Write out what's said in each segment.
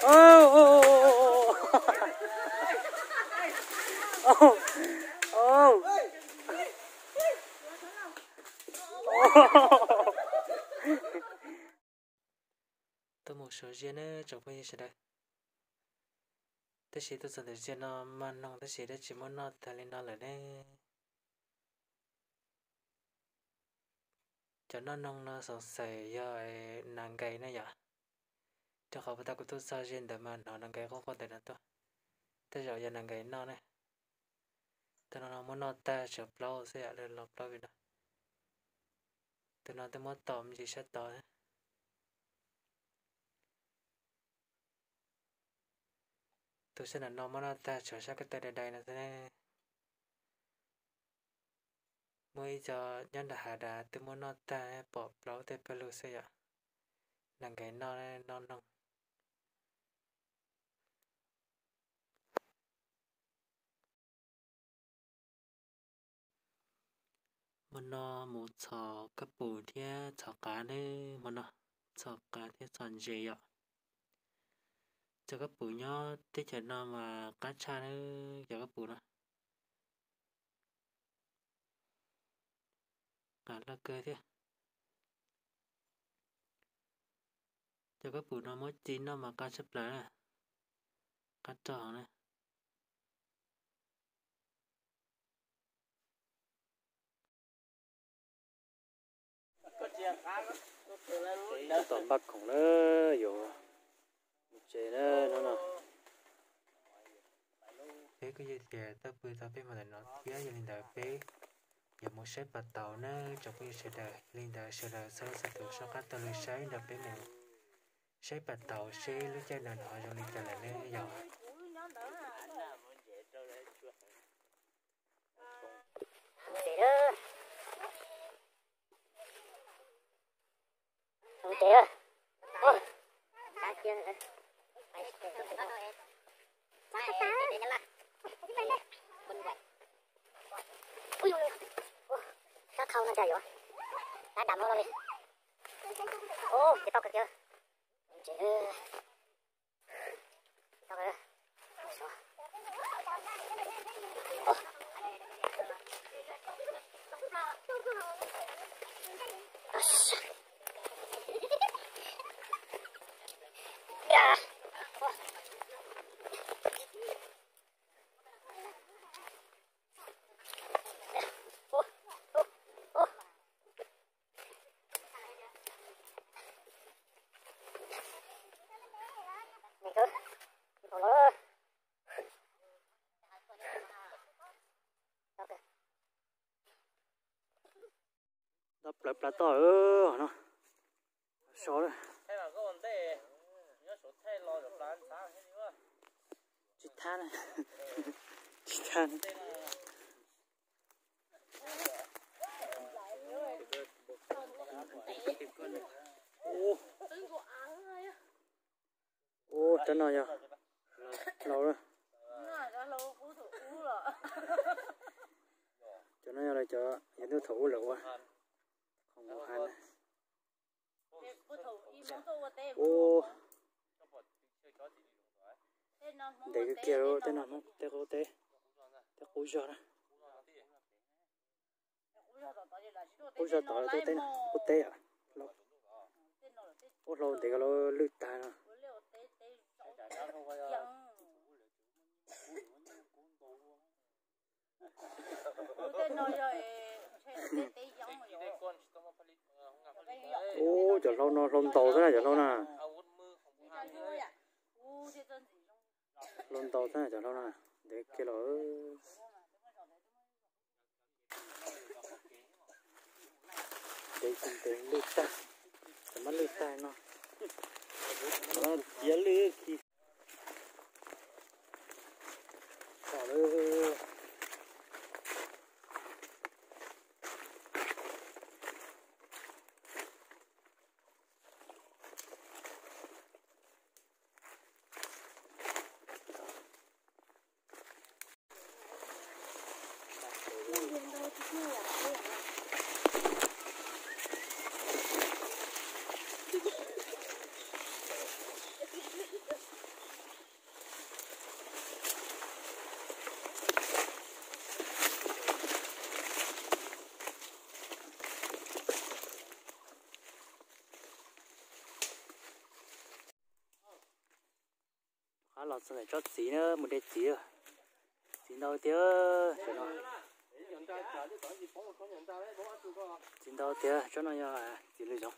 Tuaj mus suav ziab nawb tsoom phooj ywg sawv daws. Tab sis tuaj txog ntawm ziag no mas noog tab sis dab tsis muab noj tag li no lawm ne. Cov noj noog no xoom xaim yog nas nkais ne yom. Rau qhov puag ta kuv tuaj txog ze ntawd mas hnov nas nkais quaj quaj ntawm no tuaj. Tej zaum yog nas nkais noj ne. Tus no no muab noj tag tshuav plaub xwb yom, los plaub vim no. Tus no twb muab tom me ntsis sab tod. Tus sab nram no muab noj tag tshuav sab ko taw dai dai no xwb ne. Muaj ib co nyob nram hav dav twb muab noj tag pom plaub tej pawg lug xwb yom. Nas nkais noj, noj noog. Hmo no mus txhos kab pum thiab txhos qav nawb, hmo no txhos qav thiab txhos ntses yom. Cov kab pum nyob teb chaws no mas qab tshaj nawb, cov kab pum no. Qav loj kawg thiab. Cov kab pum no muab ci noj mas qab tshaj plaws na, qab rog na. Tab tom npaj khoom na, yuav mus tsev na no no. Peb kuj yog tias tau pw tau peb hmo ntawm no thiab, yog li ntawd peb yuav mus saib pas taus na tsoom phooj ywg sawv daws. Li ntawd sawv daws txhua leej txhua tus soj qab taug lw saib nrog peb mus saib pas taus seb lub caij no nws ho zoo li cas lawm ne yom. Sab thau no cas yuav dam no li. Ces tau kawg kiag. Nta plawv plawv toj no. So, tsis thab, tsis thab. Ub, cov no yog laus lawm. Cov no yog lawv cov yog ntuj thaum ub lawv ua khoom mus hav na. Ub, ntev kawg kiag tej no, tej qub teb, tej qub zog na. Qub zog tod tej teb, qub teb, ub hlau ntev ko lawm lwj tag no. Ub, cov hlau no hlau ntaus xwb na cov hlau na. Hlau ntaus xwb na cov hlau na, ntev kiag los. Ntev ces ntev lwj tag, cov mab lwj tag no. Ciav lwj khi txog lawm. Los txog ntawm tsob txiv na, mus de txiv. Txiv ntau tiag, tsob no. Txiv ntau tiag, tsob no yog txiv lws zoov.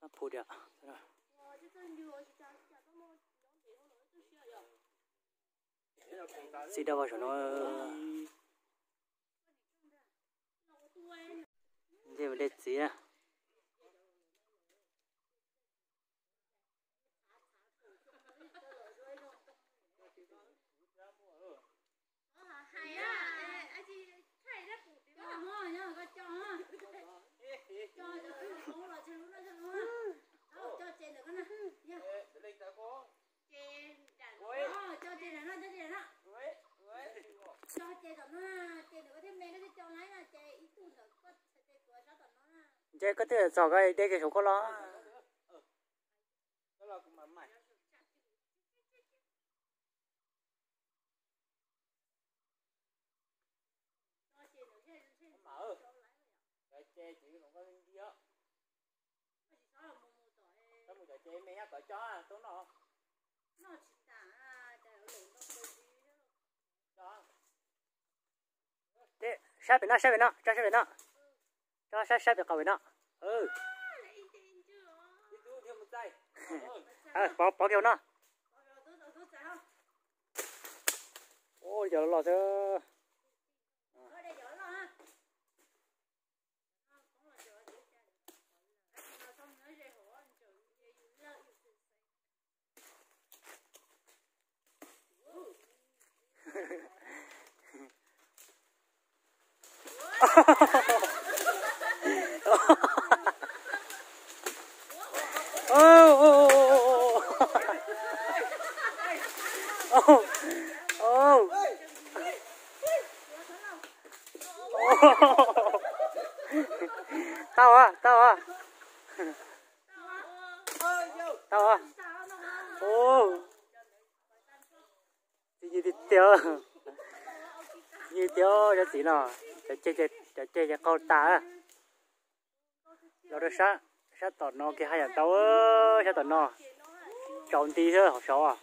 Noj phu diam. Txiv daj vog saum no. Ntej mus de txiv na. Ntshe koj twb txog koj de kiag saum koj los. Sab pem no, sab pem no, tso sab pem no. Tso sab, sab pem qaum pem no. Pov, pov kiag no. Ua yog loj xwb. Tau, tau. Tau. Ntxim tiag, ntxim tiag cov txiv no. Cov ceg ces qaug tas. Los rau sab, sab tom no kiag haj yam ntau, sab tom no. Tsaus nti xwb hauv saud.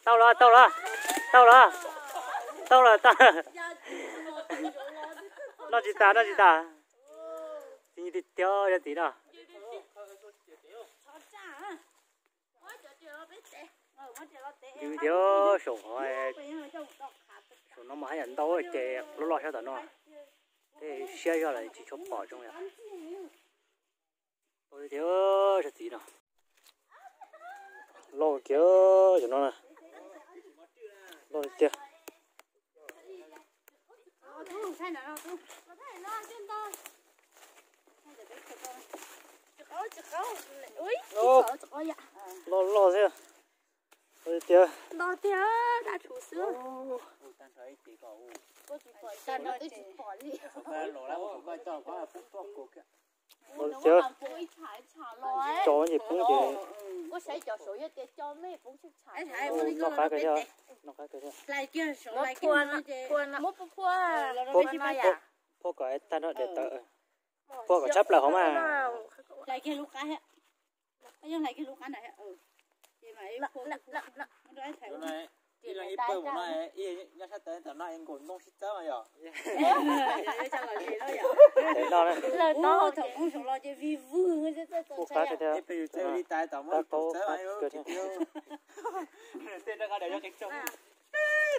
Tau los, tau los, tau los, tau los, tau. Noj tsis tas, noj tsis tas. Ntxim tiag tiag cov txiv no. Ntxim tiag saum, saum no mas haj yam ntau ces loj loj sab tom no. Tej siab zog lawm tsis tshua pom zoo yom. Tiag cov txiv no. Loj kiag cov no na. Loj tiag. Loj loj xwb. Tiag. Tiag. Tso ces poob ces. Noj qab kawg thiab. Phua kom tag no de tawv. Phua kom tshab plaws hauv mas. Tab qaub qab kawg thiab.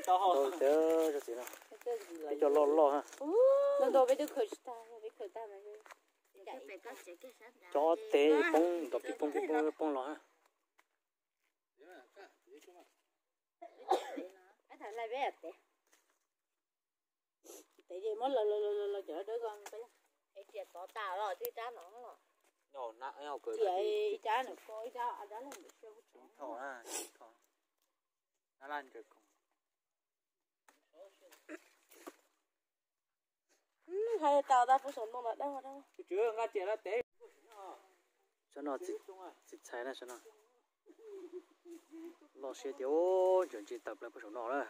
Tau tiag, txiv no. Peb cov loj loj ha. Cov teg poob nrov pib poob pib poob poob los ha. Tes ces muab lawv lawv lawv lawv cov dawb ko, cia tov tas los twb rab no los. Cia ib rab no ko ib rab, rab lawm ntawm siab. Hais tau tau pub saum no los dab dab. Cov no txiv txhais na, cov no loj siab tiag, ntsia ntsis tawm plaws pub saum no na.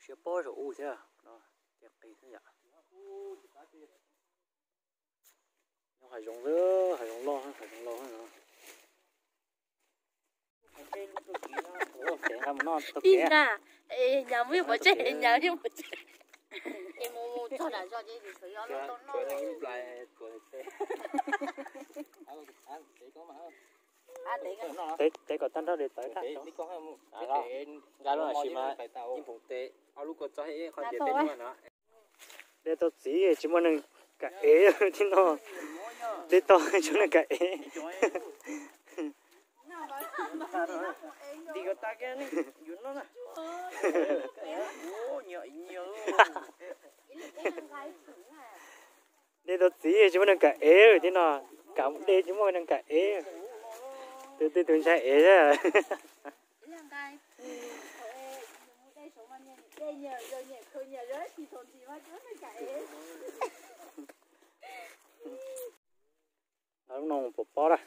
Siab pob saum ub thiab no, tias qis xwb yom. Nyob hav zoov xwb, hav zoov loj, hav zoov laus no. Ib na, nyam mus yeej pov tseg, nyam yeej pov tseg. Es mus mus txog nram zos ces yuav tau noj. Tev kom tag nrho li tawv tag. Nqa lub no sis mas ib npoo tes, ob lub kua txob, ib qho ntsia tej no. De tau txiv tsis muaj neeg kam ev thiab no. De tau tsis muaj neeg kam ev. De tau txiv tsis muaj neeg kam ev thiab no. Kam de tsis muaj neeg kam ev. Tus twg tus ntshai ev thiab. Nqa lub no mus pov pob na.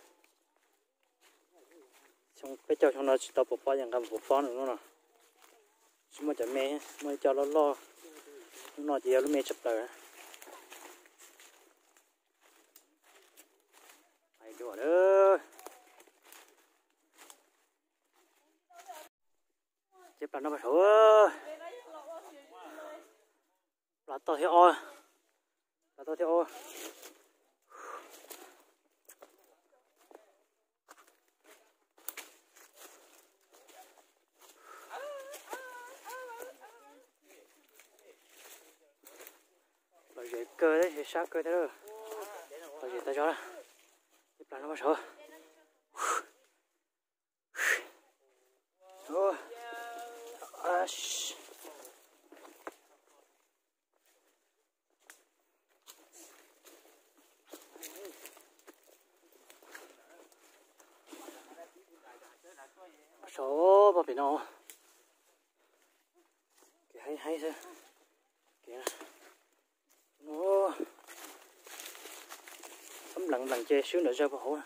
Xyoo peb caug xyoo no tsis tau pov pob ces nqa mus pov pob no lub no. Tsis muaj cov me, muaj ib co loj loj. Lub no ces yog lub me tshaj plaws. Hais dua lawm. Ces plas no pab saum. Plas toj thiab ob. Plas toj thiab ob. Lom zem kawg, sab kawg thiab. Lom zem tag zog. Ces plas no pab saum. Saum pog pem no. Kev haib haib xwb. Kev no, nplees nplees ces swb nram zawg puag hauv.